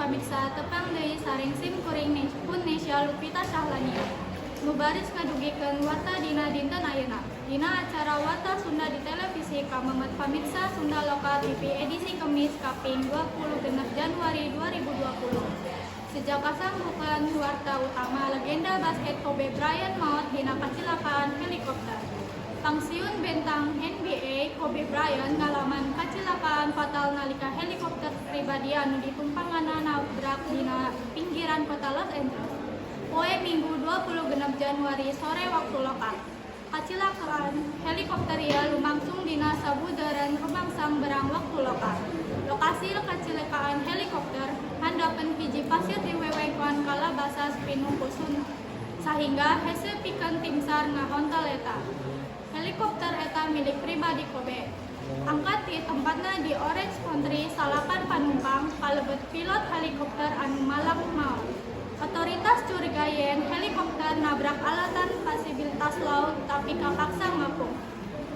pamirsa, tepang deui sareng sim kuring pun Nesya Lupita Syahlania. Nu baris ngadugikeun warta dina dinten ayeuna. Dina acara Warta Sunda di televisi kamemet pamirsa Sunda Lokal TV edisi Kemis kaping 26 Januari 2020. Sejak kasanggukeun warta utama, legenda basket Kobe Bryant maot dina kacilakaan helikopter. Pangsiun bentang NBA Kobe Bryant ngalaman kacilakaan fatal nalika helikopter pribadi anu ditumpanganna nabrak dina pinggiran kota Los Angeles, poe Minggu 26 Januari sore waktu lokal. Kacilakaan helikopter ieu lumangsung dina sabudeureun rumangsang berang waktu lokal. Lokasi kacilakaan helikopter handapeun hiji pasir di wewengkon Calabasas pinuh ku sahingga hese pikeun tim SAR ngahontal eta. Helikopter eta milik pribadi Kobe. Angkat ti tempatna di Orange County, salapan panumpang kalebet pilot helikopter anu malang maot. Otoritas curiga yen helikopter nabrak alatan visibilitas laut tapi kapaksa ngapung.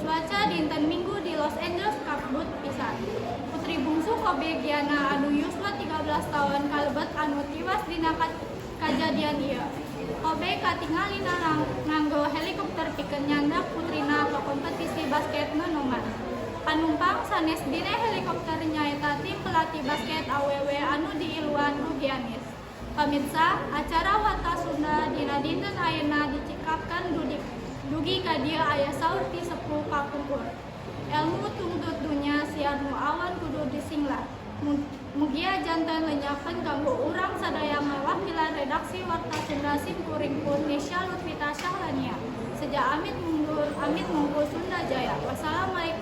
Cuaca dinten Minggu di Los Angeles kabut pisan. Putri bungsu Kobe, Gianna anu yuswa 13 tahun, kalebet anu tiwas dina kajadian ieu. Kobe katingalina nganggo helikopter pikeun nyandak putrina ka kompetisi basket nonoman. Panumpang sanes dina helikopter nyaeta tim pelatih basket awewe anu diiluan ku Giannis. Pamirsa, acara Warta Sunda dina dinten ayeuna dicikapkeun dugi ka dieu, aya saur ti sepuh kapungkur. Elmu tungtut dunya, siar nu awan kudu disinglar. Mugia janten lenyapan kanggo urang sadaya. Ngawakilan redaksi Warta Sunda, sim kuring pun Nesya Lutfita Syahlania. Seja amit mundur, amit mungkur, Sunda Jaya. Wassalamualaikum.